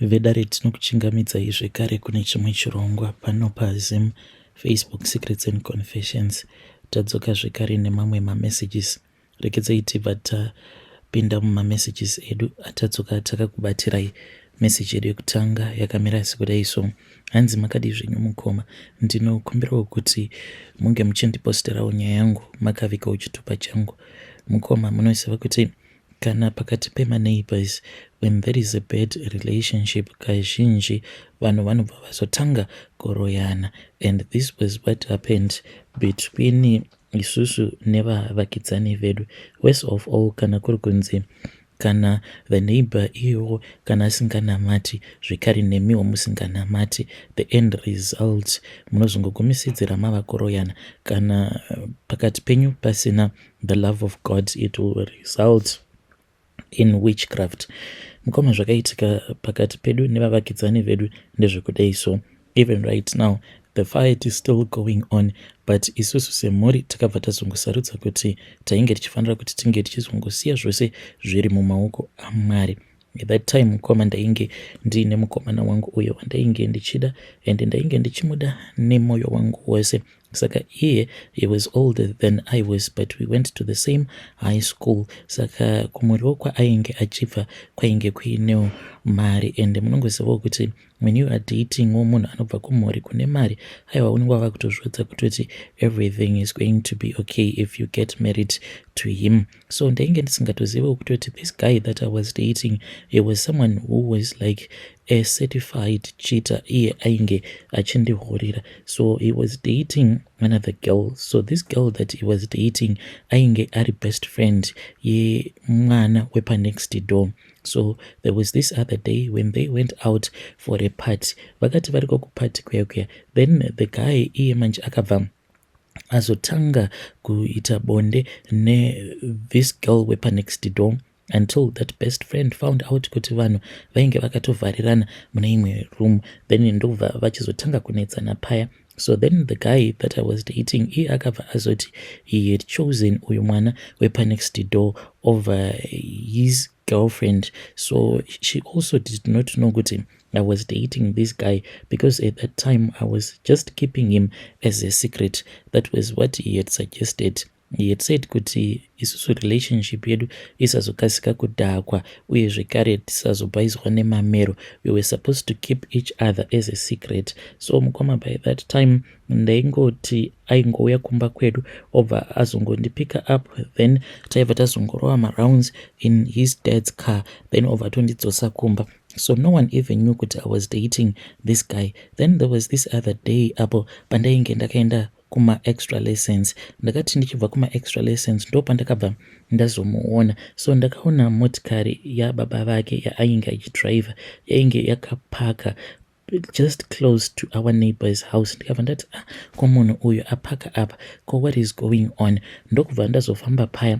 Vedare tinokuchingamidzai zvekare kune chimwe chirongwa pano paZim Facebook Secrets and Confessions. Tadzoka zvekare nemamwe mamessages. Regedzai tibva tapinda mumamessages edu atadzoka takakubatirai. Message yedu yekutanga yakamira sekudai so. Hanzi makadii zvenyu mukoma, ndinokumbirawo kuti munge muchindiposterawo nyaya yangu makavigawo chitupa changu. Mukoma munoziva kuti kana pakati pemaneighbors when there is a bad relationship kazhinji vanhu vanobva vazotanga kuroyana and this was what happened between isusu nevavakidzani vedu. Worse of all kana kuri kunzi kana the neighbor iyowo kana asinganamati zvekare nemiwo musinganamati, the end result munozongogumisidzira mava kuroyana. Kana pakati penyu pasina the love of God, it will result in witchcraft. Mukoma, zvakaitika pakati pedu nevavakidzani vedu ndezvekudai so. Even right now the fight is still going on, but isusu semhuri takabva tazongosarudza kuti tainge tichifanira kuti tinge tichizongosiya zvose zviri mumaoko aMwari. At that time, mukoma, ndainge ndiine mukomana wangu uyo wandainge ndichida and ndainge ndichimuda nemwoyo wangu wose. Saka iye, he was older than I was, but we went to the same high school. Saka kumuriwo kwaainge achibva kwainge kuinewo mari, and munongozivawo kuti when you are dating wo munhu anobva kumhuri kune mari, aiwa, unenge wava kutozviudza kutoti everything is going to be okay if you get married to him. So ndainge ndisingatoziviwo kutoti this guy that I was dating, he was someone who was like a certified cheater. Iye ainge achindihurira. So he was dating another girl. So this girl that he was dating ainge ari best friend yemwana wepanext door. So there was this other day when they went out for a party. Vakati variko kuparty kuya kuya, then the guy iye manje akabva azotanga kuita bonde nethis girl wepanext door, until that best friend found out kuti vanhu vainge vakatovharirana mune imwe room. Then ndobva vachizotanga kunetsana paya. So then the guy that I was dating, iye akabva azoti he had chosen uyu mwana wepanext door over his girlfriend. So she also did not know kuti I was dating this guy, because at that time I was just keeping him as a secret. That was what he had suggested. He had said kuti isusu relationship yedu isazokasika kudhakwa uye zvekare tisazobhaizwa nemamero, we were supposed to keep each other as a secret. So mukoma, by that time ndaingoti aingouya kumba kwedu, obva azongondipicka up, then taibva tazongorova marounds in his dad's car, then obva atondidzosa kumba. So no one even knew kuti I was dating this guy. Then there was this other day apo pandainge ndakaenda kuma-extra lessons. Ndakati ndichibva kuma-extra lessons, ndo pandakabva ndazomuona. So ndakaona motikari yababa vake yaainge achidhiraivha yainge yakapaka just close to our neighbor's house. Ndikabva ndati, "Ah, ko munhu uyu apaka apa, ko what is going on?" Ndokubva ndazofamba paya.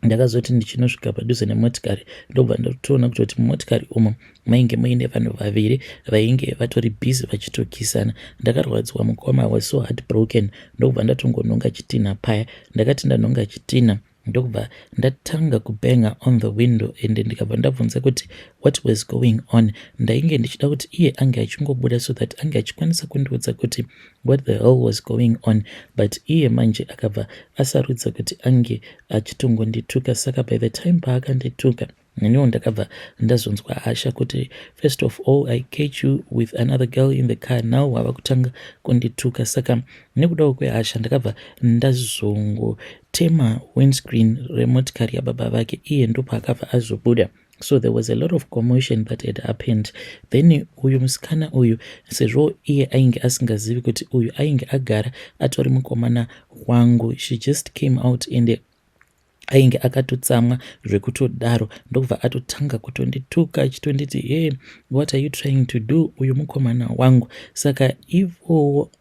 Ndakazoti ndichinosvika padhuze nemotikari, ndobva ndatoona kutoti mumotikari umo mainge muine vanhu vaviri vainge vatori busy vachitokisana. Ndakarwadziwa mukoma, was so heartbroken. Ndokubva ndatongonhonga chitina paya. Ndakati ndanhonga chitina, ndokubva ndatanga kubanga on the window, ende ndikabva ndabvunza kuti what was going on. Ndainge ndichida kuti iye ange achingobuda so that ange achikwanisa kundiudza kuti what the hell was going on, but iye manje akabva asarudza kuti ange achitongondituka. Saka by the time paakandituka, neniwo ndakabva ndazonzwa hasha kuti, "First of all, I catch you with another girl in the car, now wava kutanga kundituka." Saka nekudawo kwehasha ndakabva ndazongotema windscreen remotikari yababa vake. Iye ndopaakabva azobuda. So there was a lot of commotion that had happened. Then uyu musikana uyu, sezvo iye ainge asingazivi kuti uyu ainge agara atori mukomana wangu, she just came out and ainge akatotsamwa zvekutodaro. Ndokubva atotanga kutondituka achitonditi, "Hey, what are you trying to do? Uyu mukomana wangu." Saka ivowo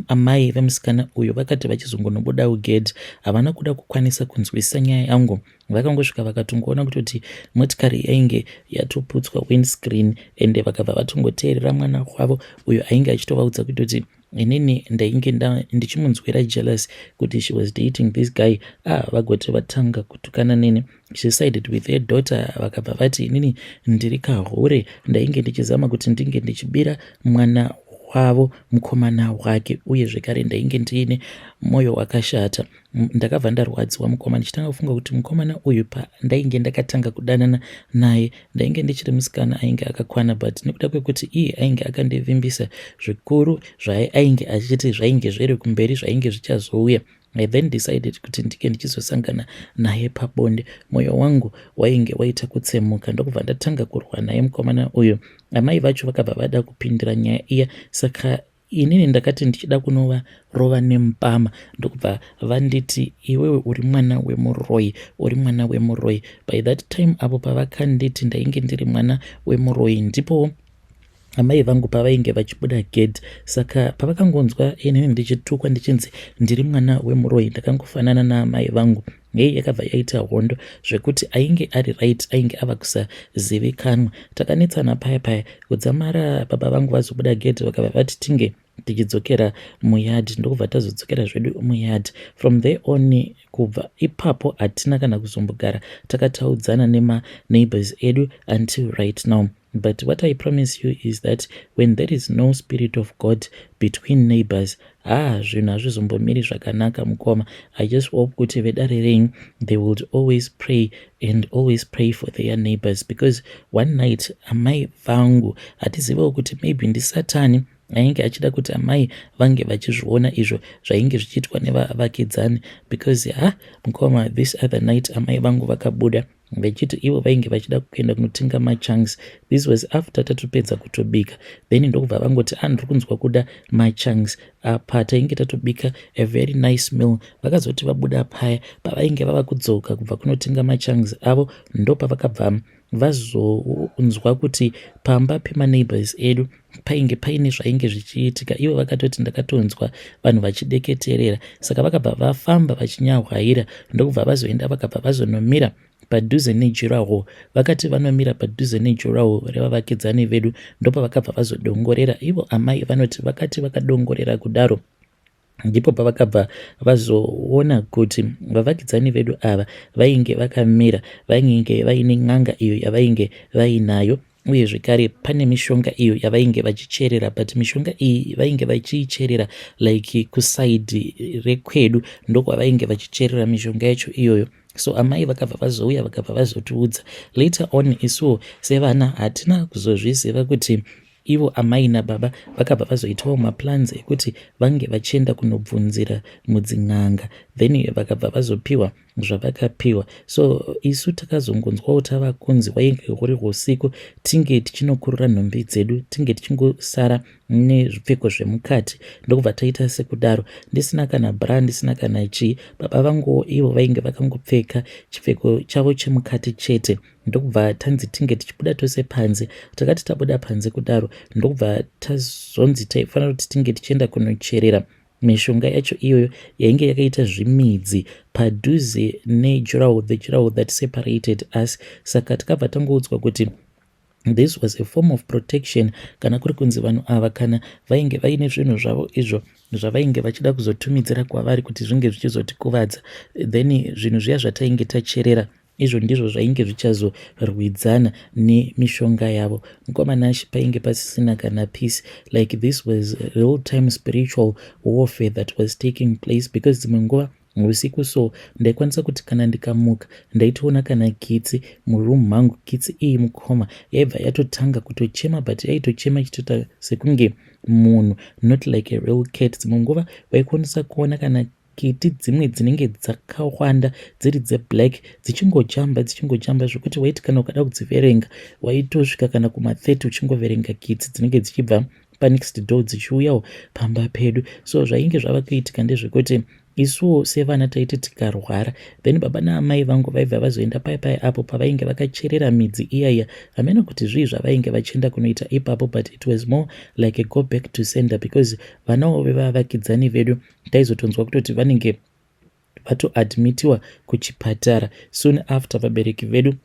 amai vemusikana uyu vakati vachizongonobudawo gedhi, havana kuda kukwanisa kunzwisisa nyaya yangu. Vakangosvika vakatongoona kutoti motikari yainge yatoputswa windscreen, ende vakabva vatongoteerera mwana wavo uyo ainge achitovaudza kutoti Inini ndainge ndichimunzwira jealous kuti she was dating this guy. Ah, vagoti vatanga kutukana neni. She sided with her daughter. Vakabva vati inini ndiri kahure, ndainge ndichizama kuti ndinge ndichibira mwana wavo mukomana wake, uye zvekare ndainge ndiine mwoyo wakashata. Ndakabva ndarwadziwa, mukoma, ndichitanga kufunga kuti mukomana uyu, pandainge ndakatanga kudanana naye, ndainge ndichiri musikana ainge akakwana, but nekuda kwekuti iye ainge akandivimbisa zvikuru zvaainge achiti zvainge zviri kumberi, zvainge zvichazouya, I then decided kuti ndinge ndichizosangana naye pabonde. Mwoyo wangu wainge waita kutsemuka, ndokubva ndatanga kurwa naye mukomana uyu. Amai vacho vakabva vada kupindira nyaya iya, saka inini ndakati ndichida kunovarova nemupama, ndokubva vanditi, "Iwewe uri mwana wemuroi, uri mwana wemuroi." By that time apo pavakanditi ndainge ndiri mwana wemuroi, ndipo amai vangu pavainge vachibuda gate. Saka pavakangonzwa inini ndichitukwa, ndichinzi ndiri mwana wemuroi, ndakangofanana naamai vangu, hei, yakabva yaita hondo zvekuti ainge ari right ainge ava kusazivikanwa. Takanetsana paya paya kudzamara baba vangu vazobuda gate, vakabva vati tinge tichidzokera muyard, ndokubva tazodzokera zvedu muyard. From there on, kubva ipapo, hatina kana kuzombogara takataudzana nemaneighbors edu until right now. But what I promise you is that when there is no spirit of God between neighbors, ha, zvinhu hazvizombomiri zvakanaka, mukoma. I just hope kuti vedare renyu, they would always pray and always pray for their neighbors, because one night amai vangu, hatizivawo kuti maybe ndisatani ainge achida kuti amai vange vachizviona izvo zvainge zvichiitwa nevavakidzani, because ha, mukoma, this other night amai vangu vakabuda vechiti ivo vainge vachida kuenda kunotenga machunks. This was after tatopedza kutobika. Then ndokubva vangoti, "A, ndiri kunzwa kuda machunks." Apa tainge tatobika a very nice meal. Vakazoti vabuda paya, pavainge vava kudzoka kubva kunotenga machunks avo, ndopavakabva vazonzwa kuti pamba pemaneighbors edu painge paine zvainge zvichiitika. Ivo vakatoti, "Ndakatonzwa vanhu vachideketerera." Saka vakabva vafamba vachinyahwaira, ndokubva vazoenda, vakabva vazonomira padhuze nedurawall. Vakati vanomira padhuze nedurawall revavakidzani vedu, ndopavakabva vazodongorera. Ivo amai vanoti vakati vakadongorera kudaro, ndipo pavakabva vazoona kuti vavakidzani vedu ava vainge vakamira, vainge vaine n'anga iyo yavainge vainayo, uye zvekare pane mishonga iyo yavainge vachicherera, but mishonga iyi vainge vachiicherera like kuside rekwedu, ndokwavainge vachicherera mishonga yacho iyoyo. So amai vakabva vazouya, vakabva vazotiudza later on. Isuwo sevana hatina kuzozviziva kuti ivo amai nababa vakabva vazoitawo maplans ekuti vange vachienda kunobvunzira mudzin'anga, then vakabva vazopiwa zvavakapiwa. So isu takazongonzwawo tava kunzi wainge huri usiku tinge tichinokurura nhumbi dzedu, tinge tichingosara nezvipfeko zvemukati, ndokubva taita sekudaro, ndisina kana bra, ndisina kana chii. Baba vanguwo ivo vainge vakangopfeka chipfeko chavo chemukati chete, ndokubva tanzi tinge tichibuda tose panze. Takati tabuda panze kudaro, ndokubva tazonzi taifanira kuti tinge tichienda kunocherera mishonga yacho iyoyo yainge yakaita zvimidzi padhuze nedurawall, the durawall that separated us. Saka takabva tangoudzwa kuti this was a form of protection, kana kuri kunzi vanhu ava kana vainge vaine zvinhu zvavo izvo zvavainge vachida kuzotumidzira kwavari kuti zvinge zvichizotikuvadza, then zvinhu zviya zvatainge tacherera izvo ndizvo zvainge zvichazorwidzana nemishonga yavo. Mukoma Nashi, painge pasisina kana peace. Like, this was real time spiritual warfare that was taking place, because dzimwe nguva usiku so ndaikwanisa kuti kana ndikamuka, ndaitoona kana kitsi muroom mangu. Kitsi iyi, mukoma, yaibva yatotanga kutochema, but yaitochema ichitoita sekunge munhu, not like a real cat. Dzimwe nguva waikwanisa kuona kana kiti dzimwe dzinenge dzakawanda dziri dzeblack dzichingojamba, dzichingojamba, zvokuti waiti kana ukada kudziverenga, waitosvika kana kuma30 uchingoverenga kitsi dzinenge dzichibva panext door dzichiuyawo pamba pedu. So zvainge zvava kuitika ndezvekuti isuwo sevana taiti tikarwara, then baba naamai vangu vaibva vazoenda pai pai apo pavainge vakacherera midzi iyaiya. Hameno kuti zvii zvavainge vachienda kunoita ipapo, but it was more like a go back to sender, because vanawo vevavakidzani vedu taizotonzwa kutoti vanenge vatoadmitiwa kuchipatara soon after vabereki vedu.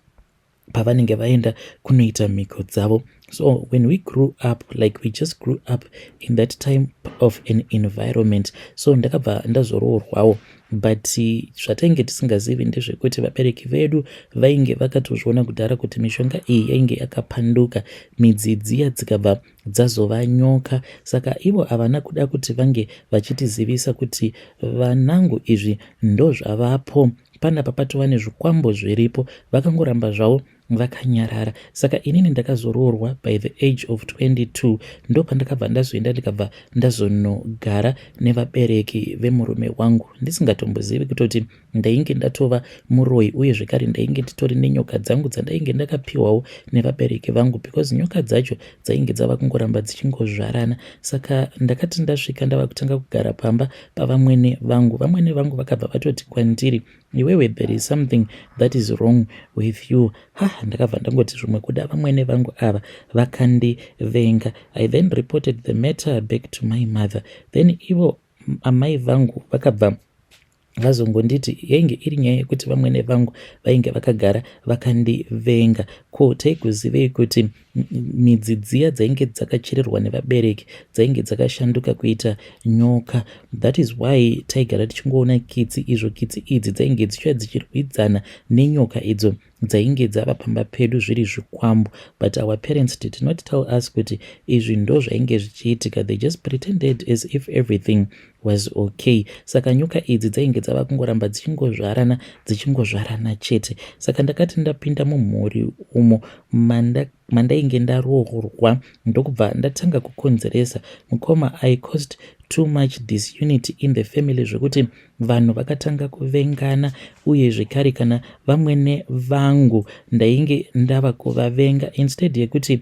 Pavanenge vaenda kunoita mhiko dzavo. So when we grew up, like, we just grew up in that time of an environment. So ndakabva ndazoroorwawo, but zvatainge tisingazivi ndezvekuti vabereki vedu vainge vakatozviona kudhara kuti mishonga iyi yainge yakapanduka, midzi dziya dzikabva dzazova nyoka. Saka ivo havana kuda kuti vange vachitizivisa kuti, "Vanangu, izvi ndo zvavapo panapa, patova nezvikwambo zviripo." Vakangoramba zvavo vakanyarara. Saka inini ndakazoroorwa by the age of 22. Ndo pandakabva ndazoenda, ndikabva ndazonogara nevabereki vemurume wangu, ndisingatombozivi kutoti ndainge ndatova muroi. Uye zvekare ndainge nditori nenyoka dzangu dzandainge ndakapiwawo nevabereki vangu, because nyoka dzacho dzainge dzava kungoramba dzichingozvarana. Saka ndakati ndasvika, ndava kutanga kugara pamba pavamwene vangu, vamwene vangu vakabva vatoti kwandiri, "Iwewe, there is something that is wrong with you." Ha, ndakabva ndangoti zvimwe kuda vamwene vangu ava vakandivenga. I then reported the matter back to my mother. Then ivo amai vangu vakabva vazongonditi yainge iri nyaya yekuti vamwene vangu vainge vakagara vakandivenga. Ko taigozivei kuti midzi dziya dzainge dzakachererwa nevabereki dzainge dzakashanduka kuita nyoka? That is why taigara tichingoona kitsi, izvo kitsi idzi dzainge dzichiuya dzichirwidzana nenyoka idzo dzainge dzava pamba pedu zviri zvikwambo. But our parents did not tell us kuti izvi ndo zvainge zvichiitika. They just pretended as if everything was okay. Saka nyoka idzi dzainge dzava kungoramba dzichingozvarana, dzichingozvarana chete. Saka ndakati ndapinda mumhuri umo mandainge ndaroorwa, ndokubva ndatanga kukonzeresa, mukoma. I caused too much disunity in the family, zvekuti vanhu vakatanga kuvengana. Uye zvekare kana vamwene vangu ndainge ndava kuvavenga. Instead yekuti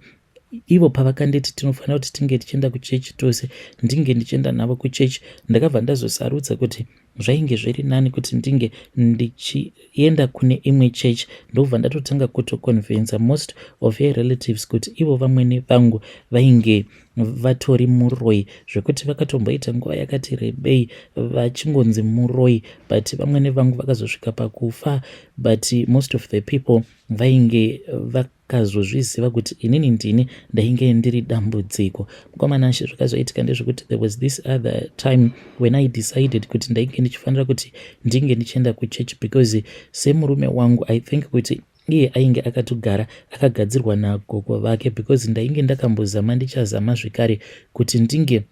ivo pavakanditi tinofanira kuti tinge tichienda kuchechi tose, ndinge ndichienda navo kuchechi, ndakabva ndazosarudza kuti zvainge zviri nani kuti ndinge ndichienda kune imwe chechi. Ndobva ndatotanga kutoconvinsa most of her relatives kuti ivo vamwene vangu vainge vatori muroi, zvekuti vakatomboita nguva yakati rebei vachingonzi muroi. But vamwene vangu vakazosvika pakufa, but most of the people vainge vakazozviziva kuti inini ndini ndainge ndiri dambudziko. Mukomana, zvakazoitika ndezvekuti there was this other time when I decided kuti ndainge ndichifanira kuti ndinge ndichienda kuchechi, because semurume wangu, I think kuti iye ainge akatogara akagadzirwa nagogo vake, because ndainge ndakambozama, ndichazama zvekare kuti ndinge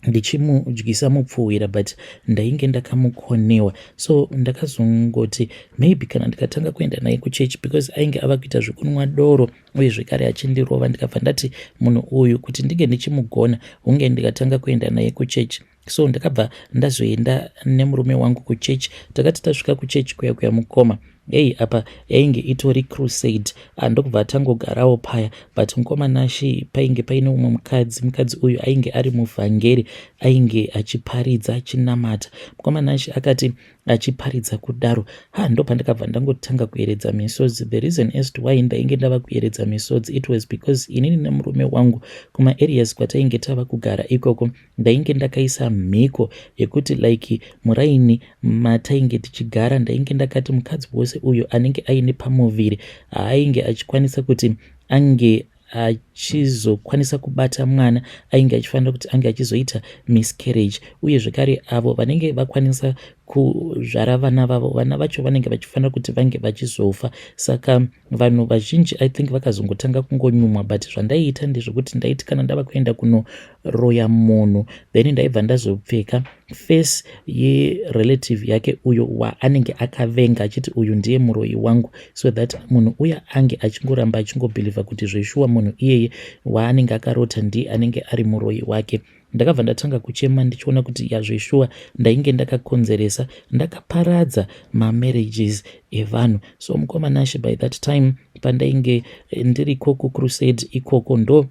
ndichimudyisa mupfuhwira, but ndainge ndakamukonewa. So ndakazongoti maybe kana ndikatanga kuenda naye kuchechi, because ainge ava kuita zvekunwa doro uye zvekare achindirova, ndikabva ndati munhu uyu kuti ndinge ndichimugona, hunge ndikatanga kuenda naye kuchechi. So ndakabva ndazoenda nemurume wangu kuchechi. Takati tasvika kuchechi kuya kuya, mukoma, ei, apa yainge itori crusade. Ndokubva tangogarawo paya. But mukoma Nashi, painge paine umwe mukadzi. Mukadzi uyu ainge ari muvhangeri, ainge achiparidza, achinamata. Mukoma Nashi, akati achiparidza kudaro, ha, ndo pandakabva ndangotanga kuyeredza misodzi. The reason as to why ndainge ndava kuyeredza misodzi, it was because inini nemurume wangu, kumaareas kwatainge tava kugara ikoko, ndainge ndakaisa mhiko yekuti, like, muraini matainge tichigara, ndainge ndakati mukadzi wose uyo anenge aine pamuviri haainge achikwanisa kuti ange achizokwanisa kubata mwana, ainge achifanira kuti ange achizoita miscarriage. Uye zvekare avo vanenge vakwanisa kuzvara vana vavo, vana vacho vanenge vachifanira kuti vange vachizofa. Saka vanhu vazhinji, I think, vakazongotanga kungonyumwa. But zvandaiita ndezvekuti ndaiti kana ndava kuenda kunoroya munhu, then ndaibva ndazopfeka face yerelative yake uyo waanenge akavenga, achiti uyu ndiye muroyi wangu, so that munhu uya ange achingoramba achingobhilivha kuti zveshuwa munhu iyeye waanenge akarota ndiye anenge ari muroyi wake. Ndakabva ndatanga kuchema ndichiona kuti yazveshuwa ndainge ndakakonzeresa, ndakaparadza mamarriages evanhu. So mukoma Nashe, by that time pandainge ndiriko kucrusade ikoko, ndo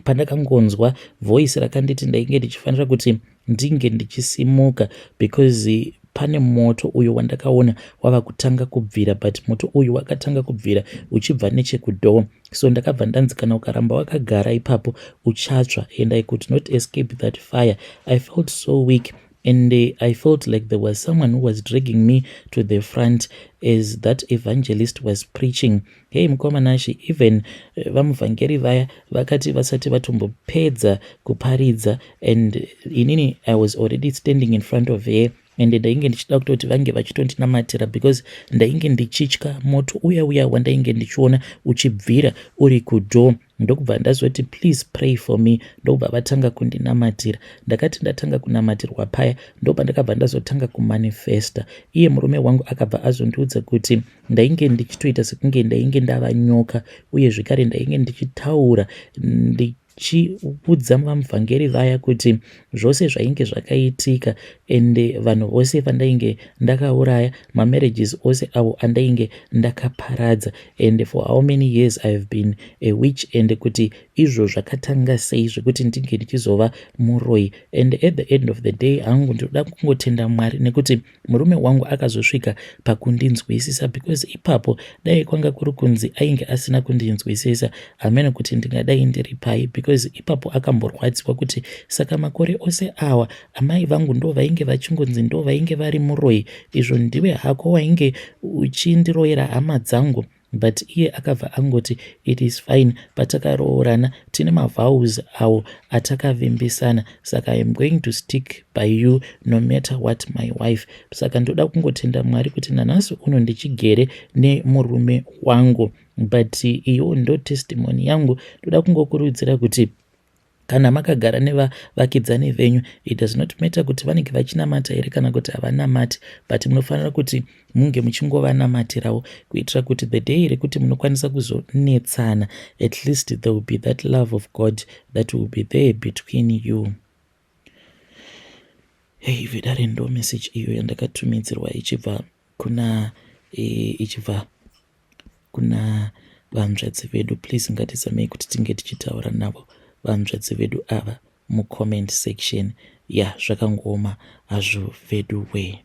pandakangonzwa voice rakanditi ndainge ndichifanira kuti ndinge ndichisimuka, because pane moto uyo wandakaona wava kutanga kubvira. But moto uyu wakatanga kubvira uchibva nechekudoor. So ndakabva ndanzi, "Kana ukaramba wakagara ipapo, uchatsva." And I could not escape that fire. I felt so weak. And I felt like there was someone who was dragging me to the front as that evangelist was preaching. Hey, mukoma Nashe, even vamuvhangeri vaya vakati vasati vatombopedza kuparidza and inini I was already standing in front of her, and ndainge ndichida kutoti vange vachitondinamatira because ndainge ndichitya moto uya uya wandainge ndichiona uchibvira uri kudoor. Ndokubva ndazoti, "Please pray for me." Ndokubva vatanga kundinamatira. Ndakati ndatanga kunamatirwa paya, ndobva ndakabva ndazotanga kumanifesta. Iye murume wangu akabva azondiudza kuti ndainge ndichitoita sekunge ndainge ndava nyoka, uye zvekare ndainge ndichitaura ndichiudza vamuvhangeri vaya kuti zvose zvainge zvakaitika, ende vanhu vose vandainge ndakauraya, mamarriages ose avo andainge ndakaparadza, and for how many years I have been a witch, and kuti izvo zvakatanga sei zvekuti ndinge ndichizova muroi. And at the end of the day hangu ndinoda kungotenda Mwari nekuti murume wangu akazosvika pakundinzwisisa, because ipapo dai kwanga kuri kunzi ainge asina kundinzwisisa, hamene kuti ndingadai ndiri pai, because ipapo akamborwadziwa kuti saka makore ose awa amai vangu ndo vainge vachingonzi ndo vainge vari muroi, izvo ndiwe hako wainge uchindiroyera hama dzangu. But iye akabva angoti it is fine, patakaroorana tine mavows awo atakavimbisana, saka I am going to stick by you no matter what, my wife. Saka ndoda kungotenda Mwari kuti nanhasi uno ndichigere nemurume wangu. But iyo ndo testimony yangu. Ndoda kungokurudzira kuti kana makagara nevavakidzani venyu, it does not matter kuti vanenge vachinamata here kana kuti havanamati, but munofanira kuti munge muchingovanamatiravo kuitira kuti the day rekuti munokwanisa kuzonetsana, at least there will be that love of God that will be there between you. Hey, vedare, ndo message iyo yandakatumidzirwa ichibva kuna ichibva kuna vanzvadzi vedu. Please, ngatizamei kuti tinge tichitaura navo vanzvadzi vedu ava mucomment section. Ya, zvakangoma hazvo vedu we.